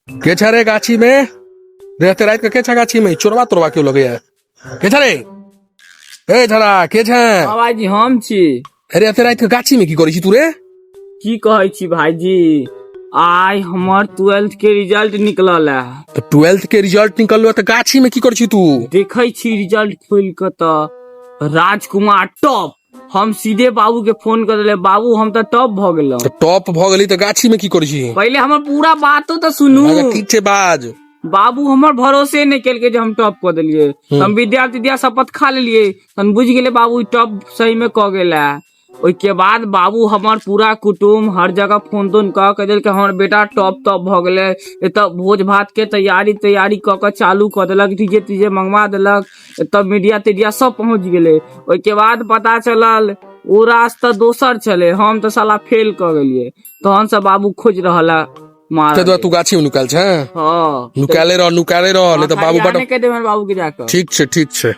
के छै रे गाछी में रे? एते राति के के छै गाछी में? चोरबा तोरबा क्यों लगैया? के छै रे? ए झरा, के छै? हाँ भाईजी, हम छी। अरे, एते राति के गाछी में की करै छी तू रे? की कहै छी भाईजी, आइ हमर ट्वेल्थ के रिजल्ट निकलल है। तऽ ट्वेल्थ के रिजल्ट निकललो तऽ गाछी में की करै छी तू? देखै छी रिजल्ट खोलि कऽ तऽ राजकुमार टॉप। हम सीधे बाबू के फोन कर देले, बाबू, हम तऽ टॉप भऽ गेलहुँ। तऽ टॉप भऽ गेली तऽ गाछी में की करै छी? पहिले हमर पूरा बातो तऽ सुनू। अच्छा, ठीक छै, बाज। बाबू हमर भरोसे नहि केलकै जे हम टॉप कऽ देलियै। हम विद्या तिद्या शपथ खा लेलियै, तहन बुझि गेलै बाबू ई टॉप सही में कऽ गेल है। ओहिके बाद बाबू हमर पूरा कुटुम्ब हर जगह फोन तोन कऽ के देलकै, हमर बेटा टॉप टॉप भऽ गेलै। एतऽ भोज भात के तैयारी तैयारी कऽ के चालू कऽ देलक, डीजे तीजे मंगवा देलक, एतऽ मीडिया तीडिया सब पहुँच गेलै। ओहिके बाद पता चलल ओ रास्ता दोसर छलै, हम तऽ साला फेल कऽ गेलियै। तहन से बाबू खोजि रहल है मार। ताहि दुआरे तू गाछी में नुकायल छै? हँ। नुकायले रह, नुकायले रह, नहीं तऽ बाबू बड कहि देबै बाबू के जाकऽ। ठीक छै, ठीक छै।